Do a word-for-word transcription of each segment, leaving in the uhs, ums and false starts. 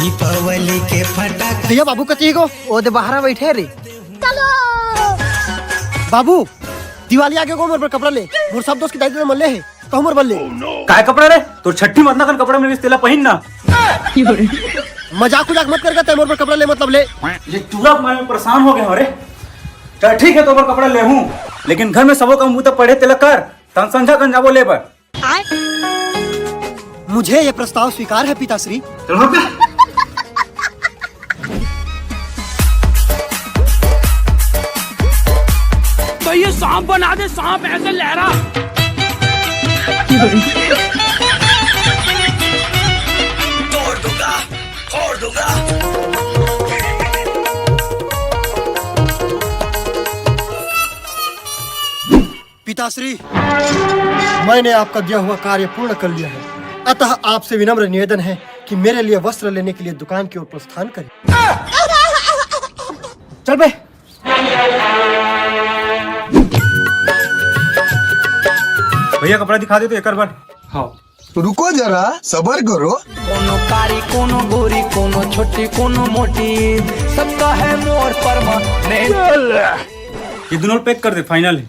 दीपावली के फटाक भैया, बाबू कति हे गो? ओ दे बाहर बैठे रे। बाबू, दिवाली आगे गो, मोर बर कपड़ा ले। मोर सब दोस्त के दाई ददा मन ले हे, तो मोर बर ले। काय कपड़ा रे? तोर छट्ठी मतना कन कपड़ा मिलिस, तेला पहिन ना। मजाक उजाक मत कर गा, तैं मोर बर कपड़ा ले, मतलब ले। ये टूरा मारे में परेशान हो गए हो रे। चल ठीक है, तोर बर कपड़ा ले हूँ, लेकिन घर में सबो काम बूता पड़े, तेला कर, तन संझा कन जाबो ले बर। मुझे ये प्रस्ताव स्वीकार है, पिताश्री। चल भाग बे। तो ये सांप बना दे, सांप ऐसे लहरा। तोड़ दूंगा, फोड़ दूंगा। पिताश्री, मैंने आपका दिया हुआ कार्य पूर्ण कर लिया है, अतः आपसे विनम्र निवेदन है कि मेरे लिए वस्त्र लेने के लिए दुकान की ओर प्रस्थान करें। चल बे। भैया, कपड़ा दिखा दे तो एक बार। हाँ। रुको जरा, सबर करो। कोनो कारी, कोनो गोरी, कोनो छोटी, कोनो मोटी, सबका है मोर परमानेंट। ये दोनों पैक कर दे, फाइनल है।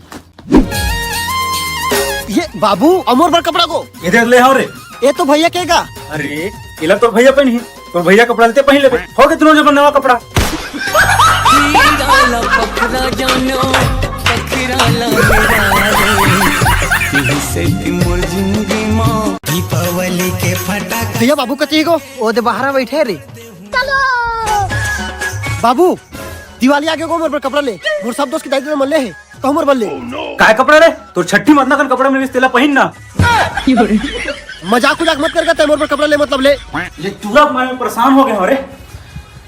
ये बाबू, अउ मोर बर कपड़ा को। ये दे ले, हाँ रे। ये तो भैया के गा। अरे, एला तो भैया पहनी, तो भैया कपड़ा लेते पहन लेबे। हो गए दोनों जब नवा कपड़ा। हीरा ला पखरा जानो, पखरा ला मेरा रे, यही से कि मोर जिंदगी माँ। दीपावली के फटाक भैया, बाबू कति हे गो? ओ दे बाहर बैठे रे। बाबू, दिवाली आगे गो, मोर बर कपड़ा ले। मोर सब दोस्त के दाई ददा मन ले हे, तो मोर बर ले। काय कपड़ा रे? तोर छट्ठी मतना कन कपड़ा मिलिस, तेला पहिन ना। मजाक उजाक मत कर गा, तैं मोर बर कपड़ा ले, मतलब ले। ये टूरा मारे में परेशान हो गए हो रे।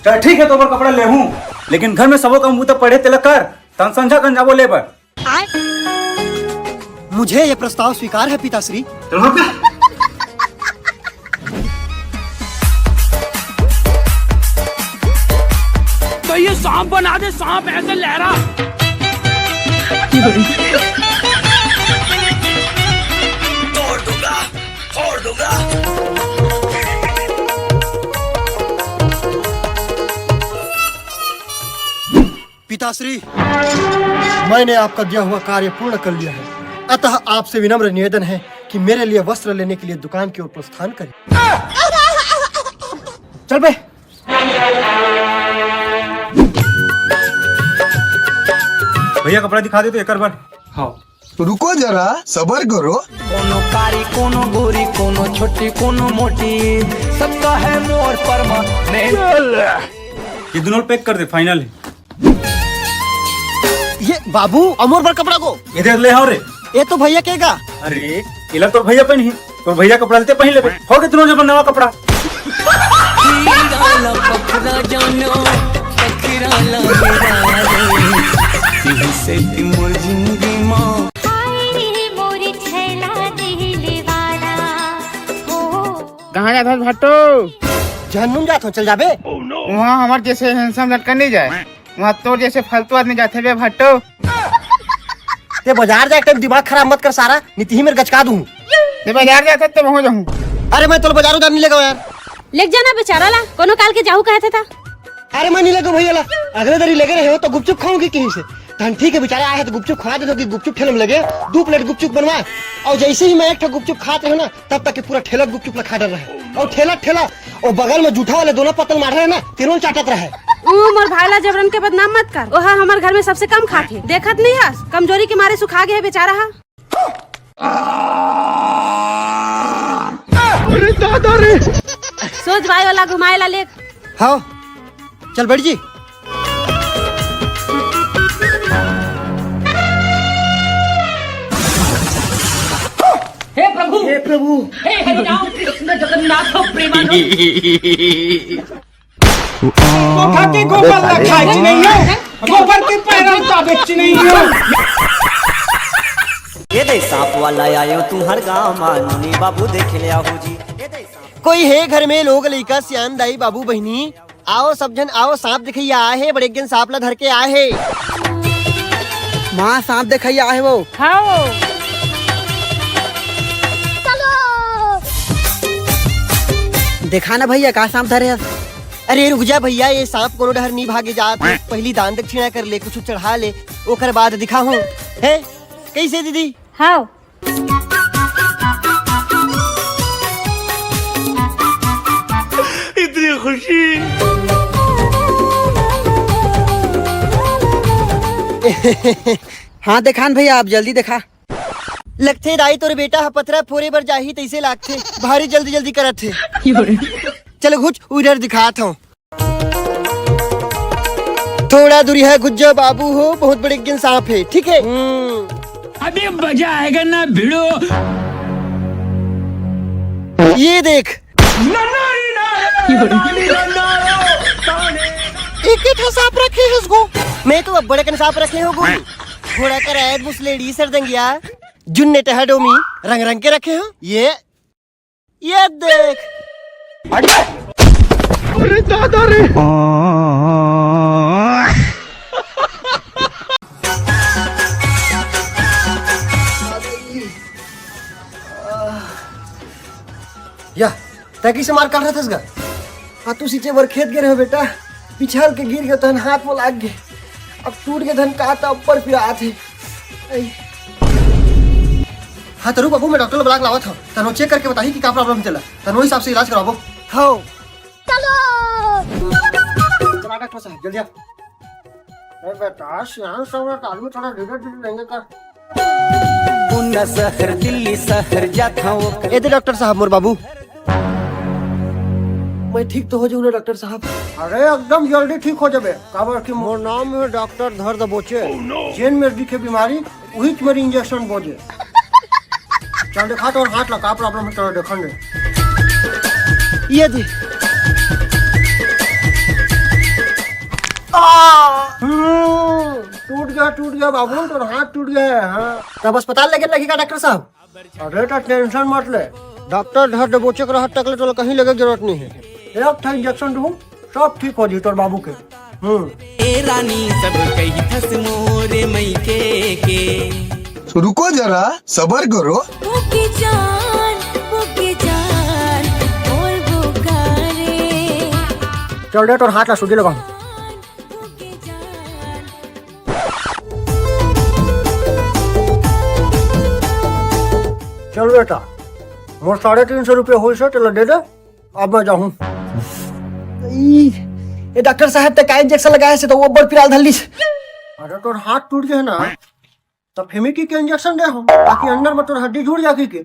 चल ठीक है, तोर बर कपड़ा ले हूँ, लेकिन घर में सबो काम बूता पड़े, तेला कर, तन संझा कन जाबो ले बर। मुझे ये प्रस्ताव स्वीकार है, पिताश्री। चल भाग बे। तो ये सांप बना दे, सांप ऐसे लहरा। तोड़ दूंगा, फोड़ दूंगा। पिताश्री, मैंने आपका दिया हुआ कार्य पूर्ण कर लिया है, अतः आपसे विनम्र निवेदन है कि मेरे लिए वस्त्र लेने के लिए दुकान की ओर प्रस्थान करें। चल बे। भैया, कपड़ा दिखा दे तो एक बार। हाँ। रुको जरा, सबर करो। कोनो कारी, कोनो गोरी, कोनो छोटी, कोनो मोटी, सबका है मोर परमानेंट। ये दोनों पैक कर दे, फाइनल है। ये बाबू, अउ मोर बर कपड़ा को। ये दे ले, हाँ रे। ये तो भैया के गा। अरे, एला तो भैया पहनी, तो भैया कपड़ा लेते पहन लेबे। हो गए दोनों जब नवा कपड़ा। हीरा ला पखरा जानो, पखरा ला मेरा रे, यही से कि मोर जिंदगी माँ। हाय रे मोर छैला दिल वाला, हो। कहाँ जात हस भट्टू? झन्नू जात हूँ, चल जाबे। वहाँ हमार जैसे हैंडसम लड़का नहीं जाए, वहाँ तोर जैसे फालतू आदमी जाथे बे भट्टू। ते बाजार जा, एक टाइम दिमाग खराब मत कर सारा, नितिही मेर गचका दूँ। ते बाजार जाथे ते वहाँ जाहूँ। अरे मैं तोला बाजार उजार नहीं लेगो यार। लेग जाना बेचारा ला, कोनो काल के जाहू कहे थे था। अरे मैं नहीं लेगो भैया ला, अगले दरी लेगे रहे हो तो गुपचुप खाऊंगी कहीं से। तहन ठीक है, बेचारा आए है तो गुपचुप खवा दे दो कि गुपचुप ठेले में लगे, दो प्लेट गुपचुप बनवा। और जैसे ही मैं एक ठो गुपचुप खात रहे ना, तब तक के पूरा ठेला गुपचुप ला खा डर रहे। और ठेला ठेला, और बगल में जूठा वाले दोनों पतल मार रहे ना, तीनों चाटत रहे। ऊ मोर भाई ला जबरन के बदनाम मत कर, ओहा हमर घर में सबसे कम खाथे। देखत नहीं हस, कमजोरी के मारे सुखा गए है बेचारा हा। अरे दादा रे। सोच भाई वाला घुमाए ला लेग। हाँ, चल बैठ जी। हे प्रभु, हे प्रभु। हे हरि राम कृष्ण जगन्नाथ प्रेमानंद। धोखा के गोबर ला खाए च नहीं है, गोबर के पैरा उतारे च नहीं है। ये दे सांप वाला आयो तुम्हर गाँव मा, नोनी बाबू देख ले आहो जी। ये दे सांप कोई हे घर में लोग लइका सियान दाई बाबू बहिनी, आओ सब झन आओ, सांप देखइया आए हे, बड़े एक जन सांप ला धर के आए हे। माँ सांप देखइया आए हे वो। हाँ। देखा ना भैया का सांप धरे हस। अरे रुक जा भैया, ये सांप कोनो डहर नी भागे जात हे। पहली दान दक्षिणा कर ले, कुछ चढ़ा ले, ओकर बाद दिखाहूं। हे, कैसे दीदी? हाव। इतनी खुशी। हाँ, देखान भैया, आप जल्दी देखा। लगथे दाई, तोर बेटा ह पथरा फोरे बर जाही, तइसे लागथे। भारी जल्दी-जल्दी करत हे। चल घुच, उधर दिखात हूँ। थोड़ा दूरी है, घुच जा बाबू हो, बहुत बड़े गिन सांप है, ठीक है? हम्म। अभी मजा आएगा ना भिड़ो। ये देख। एक ही ठा सांप रखे है उसको। मैं तो अब्बड़ अकन सांप रखे हो गुरु। घोड़ा का रैद, मुसलेड़ी, सरदंगिया, जुन्ने टहडोमी, रंग रंग के रखे हो। ये, ये देख। अरे दादा रे। या, तैं कइसे मार काट रहा थस गा? हाँ, तू सींचे बर खेत गे रहे बेटा, पिछल के गिर गए तहन हाथ में लाग गए। अब टूट गए धन का त ऊपर फिर आत है। ऐ। हाँ, त रुक बाबू, मैं डॉक्टर ला बुला के लावत हूँ। तनो चेक करके बताही कि का प्रॉब्लम चला, तनो हिसाब से इलाज कराबो। हाँ। चलो। चला डॉक्टर साहब, जल्दी आ। अरे बेटा, सियान सब आदमी थोड़ा धीरे धीरे लेंगे का? पुणे शहर, दिल्ली शहर जात हूँ। ए दे डॉक्टर साहब, मोर बाबू। मैं ठीक तो हो जाऊँ ना डॉक्टर साहब? अरे एकदम जल्दी ठीक हो जाबे, काबर कि मोर नाम है डॉक्टर धर दबोचे। जेन में दिखे बीमारी, उही मेरी इंजेक्शन बोजे। चल देखा तोर हाथ ला का प्रॉब्लम है, चलो देखन दे। ये दे। हम्म, टूट गया, टूट गया बाबू, तोर हाथ टूट गया है, हाँ। तब अस्पताल लेके लगी का डॉक्टर साहब? अरे तो टेंशन मत ले, डॉक्टर धर दबोचे के रहत तक ले तोला कहीं लेके जरूरत नहीं है। एक ठा इंजेक्शन दूँ, सब ठीक हो जी तोर बाबू के। हम्म। ए रानी सब कही थस मोरे मइके के। रुको जरा, सबर करो। ओके जान, ओके जान, और वो गारे। चल दे, तोर हाथ ला सूजी लगाऊं। ओके जान। चल बेटा, मोर साढ़े तीन सौ रुपया होइस हे, तेला दे दे। अब मैं जाहूँ। ई, ए डॉक्टर साहब, ते का इंजेक्शन लगाए से तो वो बड़ पिराल धर लीस। अरे तोर हाथ टूट गया ना, तो फिमिकी के इंजेक्शन दे हो, ताकि अंदर में तोर हड्डी जुड़ जाए के।